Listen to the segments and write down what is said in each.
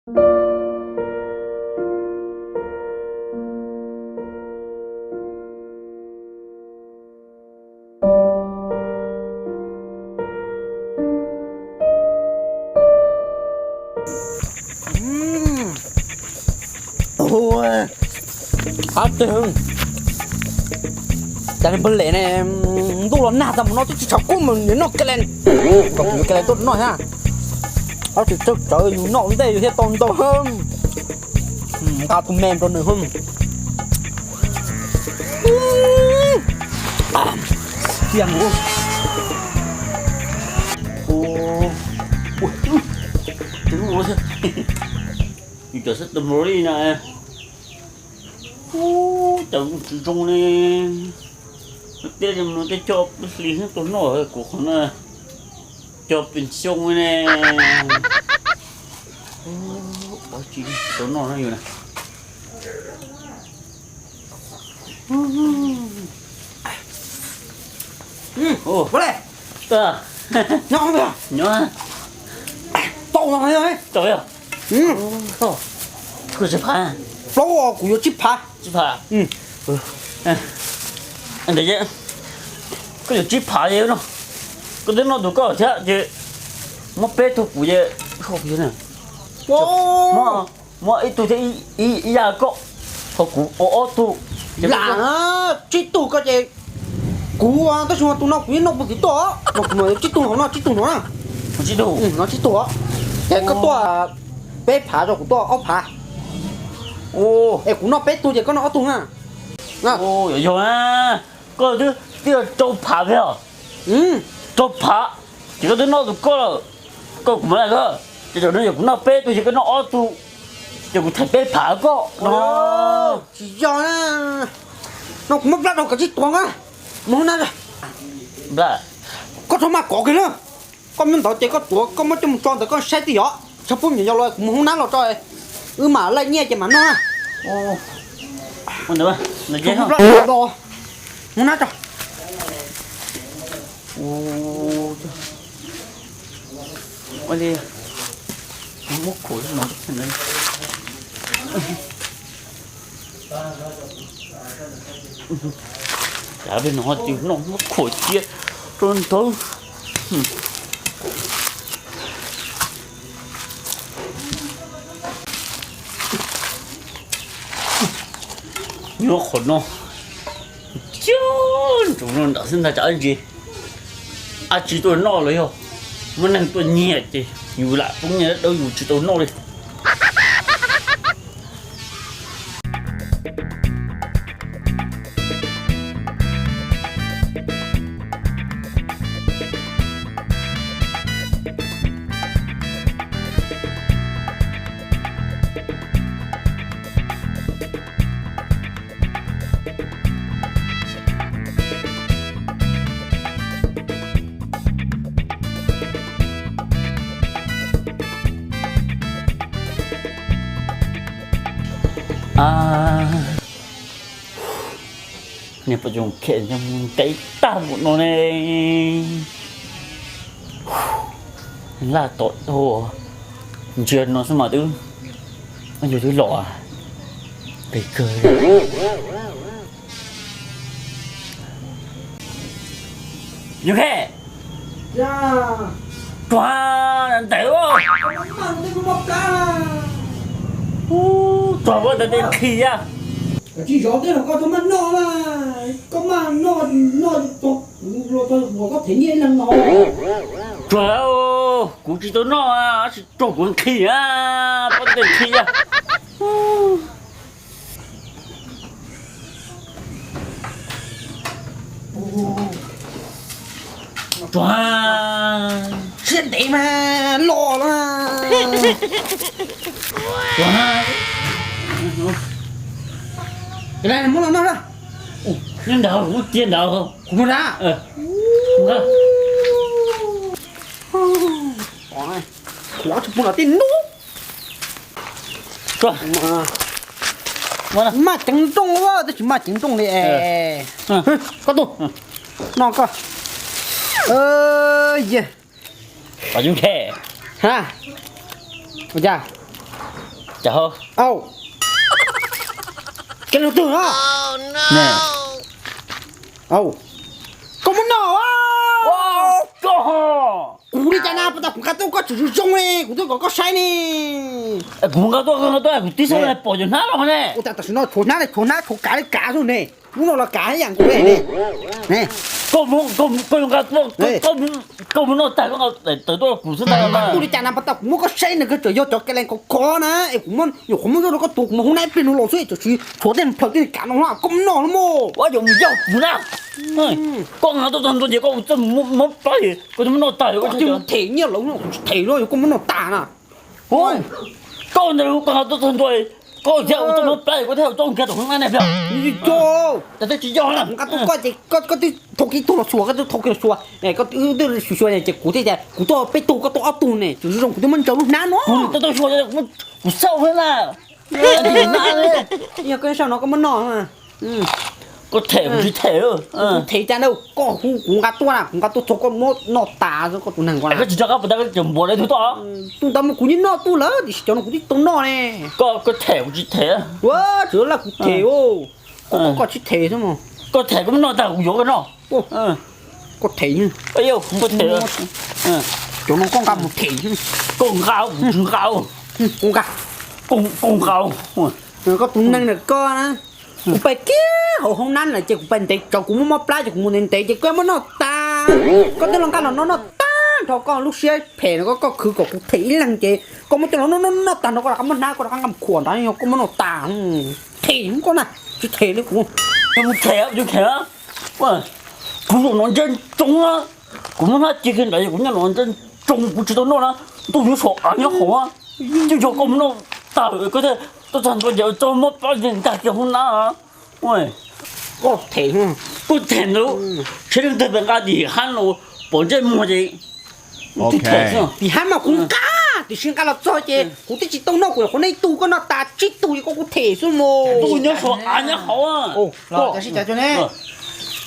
Qab teg, cas li npawg Lem ne, ntuj los nag tas mus no twb tsis tshua kub mus noj kale, kom kuv yuav kale tuaj noj thiab. Ob tsis txawj tsawv yus noj ua ntej yus thiaj tau ntau. Nqa tus me rau nws. Tiag, tus ua thiab, yus cov xab tus mus li na. Ub, cas kuv tsis zoo ne. Lub teb li no tej coj peb hlis hnub tau noj, kuv qhov no coj pes xyoo ne. Ua tsis tau noj no yus na. Ua le, nyob, nyob, tau no, tau yog, kuv tsis phav, plaub os kuv yuav tsib phav. Tsib phav. Ntawd, koj yuav tsib phav ces no, koj twb noj tus koj thiab ces muab peb tug kuv ces, muab ib tug thiab ib yam koj, ho kuv ua ob tug. Lam tsib tug koj ces kuv tab sis tus no kuv yeej noj puag tim tuaj, no kuv mam yuav tsib tug hauv no tsib tug no na. Tsib tug, no tsib tug os. Ces koj tuaj peb phav rau kuv tuaj ob phav. Es kuv noj peb tug ces koj noj ob tug na. Yog, yog na, koj twb twb yog rau phav peb os. Rau phav, ces koj twb noj tus koj lawm, koj kuv mam li koj, ces tam no yog kuv noj peb tug ces koj noj ob tug, ces kuv them peb phav koj no. Tsis yog na, no kuv muab plab rau koj tsib tuag na, mus hauv na. Koj txhob maj kov kiag na, koj muab ntawd ces koj tuav koj muab coj mus tso ntawd koj saib twj yom, txhob pub me nyuam yaus los kuv mus hauv nab los tso, wb mam laij nyiaj ces mam noj na. Mus hauv nab tso. Ua li, muab khuam no, cas peb no tis no muab khuam cia rau ntawd. Nyob qhov no, cia ntsoov no nram xwb ntag, tsam ntsis dab tsi tuaj noj los yog muaj neeg tuaj nyiag ces yus lam poob nyiag dawb yus tsis tau noj li. Niag poj ntxoog Khem ntev tag npaum no ne. Laj tom dhau, ntsia no xwb mas twb, yus twb los pes kawg. Yus Khem, tuag ntev, tuag ua ntawd tej nqhis a. Tsis zov tej los koj txhob maj noj na, koj maj noj, noj tau kuv los tau kuv koj them nyiaj ib leeg no. Tuag, kuv tsis tau noj, tsis tuag kuv nqhis a, pob tej nqhis a. Tuag, siab ntev mas los los. Tuag, muab los noj na. Nyob ntawd, kuv muab cia ntawd. Kuv muab na. Kuv tsis pub los tij nub. Maj ceev nrooj, tab sis maj ceev nrooj li es. Koj tus, noj koj. Yog, ha, ua cas? Cas ho? Au, kev leej twg no? Ne, au, koj muab noj. Koj ho? Kuv li cas na, pas tas kuv nqa tuaj koj tseem zoo zoo ne, kuv tuaj kom koj saib ne. Kuv nqa tuaj, nqa tuaj kuv tib xub pom cov hnab los ne. Ua cas tam sim no tshuav hnab li, tshuav hnab tshuav kav li kav xwb ne. Lub no los kav ib yam nkaus li ne. Koj, koj yuav nqa tuaj, koj muab noj tag koj nqa tawm tuaj kuv xwb ntag. Nqa tuaj li cas na, pas tas kuv muab koj saib nws kawg tseem yog cov kab lees khov khov na, es kuv nyuam qhuav muab zoj rau koj tuav, kuv mus hoob nab ib pliag nws los xwb es tam sim tshuav tej plhaws tej kav no, koj muab noj los mas. Ua cas mus yog kuv na. Koj nqa tuaj txog ntua ces koj txawj muab plab es koj tsis muab noj tag. Koj cia li them nyiaj lawv no, kuv tsis them los yog koj muab noj tas na. Koj ntawd koj nqa tuaj txog ntua, koj thiaj ua txoj muab plab es koj thiaj ua txoj nkag tom hoob nab ne pliag. Cas thiaj tsis yog na. Nqa tuaj koj ces koj twb thau kiag ib tug los xuas, koj twb thau kiag los xuas, koj twb xyuas xyuas ces kuv thiaj tias kuv tuaj peb tug koj tuaj ob tug ne, tseem zoo kuv twb muab ntsaws lub hnab no. Kuv tau xyuas kuv xauj thiab na. Yog koj sau no koj muab noj. Koj them kuv tsis them. Kuv them cas na, koj hu kuv nqa tuaj na, kuv nqa tuaj txog koj muab noj tas xwb koj tus neeg ko. Koj tsis nco qab puas tas koj cov npuav li tug toj. Tus ntawd mas kuv yeej noj tuaj lawm tiam sis cov no kuv twb tau noj ne. Koj, koj them kuv tsis them. Ua, tsuav laj kuv them os. Koj, koj tsis them xwb mas. Koj them koj muab noj tag kuv yuav koj noj. Koj them. Koj them. Cov no koj nqa mus them. Koj nqa, kuv tsis nqa. Koj nqa. Koj nqa. Koj tus neeg na koj na. Kuv pais kiag hauv hoob nab lawm ces kuv pais ntev tsawv, kuv muab mob plab ces kuv mus ntev ntev ces koj muab noj tas. Koj twb los nqa los no noj tag nrho, koj lub siab phem no koj, koj khwv kom kuv them ib leeg ces koj muab coj los noj noj noj tag nrho koj rov qab muab hnab koj rov qab nqa mus khuam ntawd, koj muab noj tas. Them koj na, tsis them li kuv. Yog mus them, yog them, kuv zaum no ntsia ntsoov na, kuv muab hnab cia kiag ntawd, kuv nyob no ntsia ntsoov kuv tsis tau noj na, ntuj nyob saum av nyob hauv, twb yog koj muab noj tag lawm koj thiaj tuaj txog ntua ces tso mob plab ntag kiag hoob nab. Koj them, koj them ntawd, tsheb leej twg pes nqa tim hab no pom ntsej muag ces tim hab mas kuv nqa, tiam sis nqa los txog ces kuv twb tsis tau noj, kuv nyuam qhuav noj ib tug koj noj tas tsib tug ces koj kuv them xwb mos. Ntuj nyob saum av nyob hauv.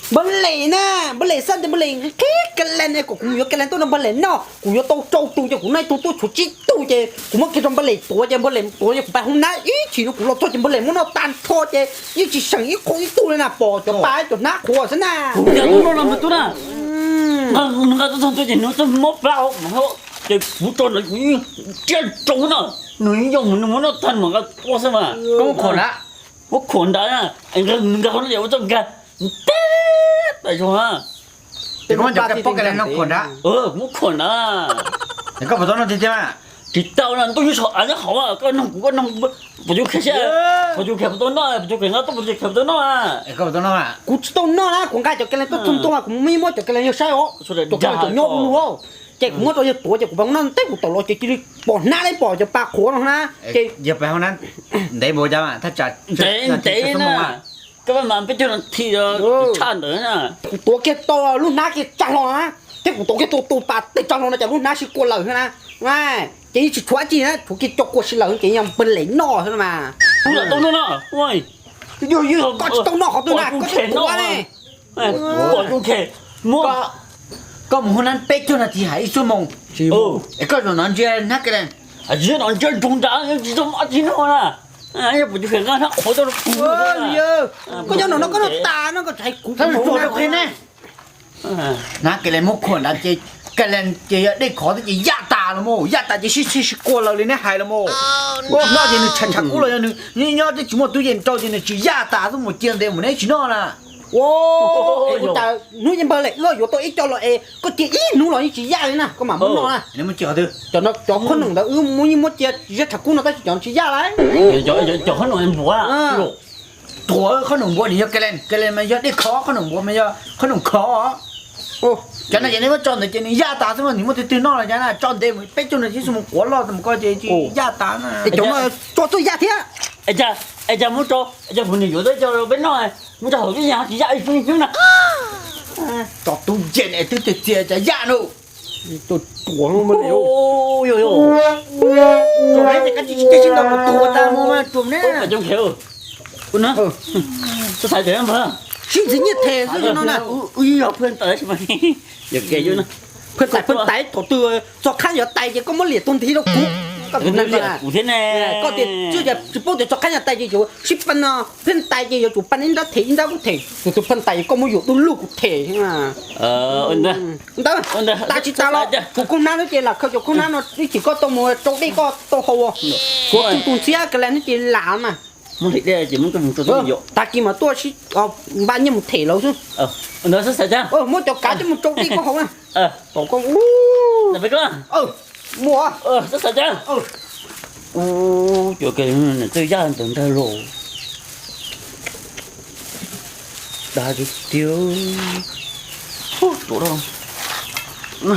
Npawg Lem na, npawg Lem xab ntawd npawg Lem qhib ka lees kom kuv mus yuav ka lees tuaj rau npawg Lem noj, kuv yuav tau rau tus ces kuv noj ib tug tuaj tshuav tsib tug ces kuv muab kiag rau npawg Lem tuav ces npawg Lem tuav ces kuv pais hoob nab ib chim no kuv los txog ces npawg Lem muab noj tag nrho ces yeej tsis seem ib qho ib tug li na, pom cov pa cov hnab qhuav xwb na. Kuv nqa tuaj txog ntua ces nws txawm mob plab ces kuv tso ntawd kuv yeej ntsia ntsoov na, nws yeej yog nws muab noj tag nws mam nqa tuaj xwb mas. Koj muab khuam ntawd, muab khuam ntawd na, nws nqa qhov no ces ua txoj nkag teb pais zoo na. Ces koj muab cov pob ka lees no khuam ntawd. Kuv muab khuam ntawd. Koj puas tau noj tiag tiag mas? Tsis tau na, ntuj nyob saum av nyob hauv, koj noog kuv koj noog, puas yuav khev seb, puas yuav khev puas tau noj, puas yuav khev nqa tuaj puas yuav khev puas tau noj. Kuv tsis tau noj na, kuv nqa cov ka lees tuaj txog ntua kuv muab ib muab cov ka lees yog saib os, cov ka lees cov nyob ua luag os. Ces kuv muab rau yawg tuav ces kuv pais hoob nab teb kuv tawm los ces cia li pom hnab li pom cov pa qhuav no na. Ces yog pais hoob nab ntev npaum cas thaj tsam ntev ntev na, koj mas peb caug nas this tshaj ntawd na. Kuv tuav kiag tau lub hnab kiag tsa hlo na, thiab kuv tuav kiag tau tus pas teg tsa hlo no ces lub hnab sib kua lawm na. Ces yeej tsis tshuav dab tsi na, tshuav kiag cov kua si lawm ces yog npawg Lem noj xwb mas. Kuv lam tau noj no. Koj tsis tau noj qhov twg na, koj tsis tuav ne. Koj mus hoob nab peb caug nas this hais ib xuab moos es koj zaum no ntsia hnab ka lees. Tsis no ntsia ntsoov nrad tsis tau mov tsis noj na. Yog puas cov khev nqa hnab qhuav tuaj rau kuv. Koj nyob no no koj noj tas no koj tsis hais kuv. Hnab ka lees muab khuam ntawd ces ka lees ces yog dej khov xwb ces yaj tas los mas, yaj tas ces sib txhij sib kua lawm li neb hais los mas. Noj ces nws tshav tshav kub los yog nws nyob twb tsis muaj tub yees rau ces nws tsis yaj tas xwb mas, cia ntev mus neb tsis noj na. Ua cas hnub yeej npawg Lem wb yuav tau ib co los es koj cia ib hnub los yeej tsis yaj li na, koj mam muab noj na. Cov qhob noom ntawd wb muab yeej muab cia zeb tshav kub no tab sis cov tsis yaj lawm. Cov qhob noom npuav, tuav qhob noom npuav nws yog ka lees, ka lees mas yog dej khov, qhob noom npuav mas yog qhob noom khov. Cov no ces neb muab tso ntawd ces nws yaj tas xwb mas, nws muaj twg twg noj los cas na, tso ntev mus peb caug nas this xuab moos quav loj mus koj ces tsis yaj tas na. Cov no tso txawj yaj thiab. Es cas muab tso, es cas kuv niam yuav tau cov peb noj, muab tso hauv tib yam tsis yaj ib hnub na. Tso tub yees es twb tiag tiag cas yaj na. Tsuas tsuas no mas. Tsuas neb ces koj tsis tsis ntawd kuv tuag tas mus mas tsuas neb. Sib ntxwv nyiaj them xwb no na. Wb yog phaj tais, phaj tais thaum twg txog qhab yuav tais ces koj muab liam tuag nthi rau kuv. Koj thiab ne. Koj tias tsis paub tias tso qab nyaj tais ces yuav sib pab no, pheej tais ces yuav tsum pab ib nrab them ib nrab kuj them, tus tus pheej tais koj muab yuam du lug kuj them. Ntawd, tas tsis tas los kuv khaub hnab no ces lam khaws cov khaub hnab no ib chim koj tau mus rau dej koj tau haus. Kuv tus tus ntxhiab ka la no ces lam mas. Tag kis mas tuaj sib npaj nyiaj mus them lawv xwb. Muab cov kav coj mus rau dej koj haus na. Tom koj mus. Ua, cov kws txawj yaj ntawd ntag los. Dag tiag tiag. Tuam no.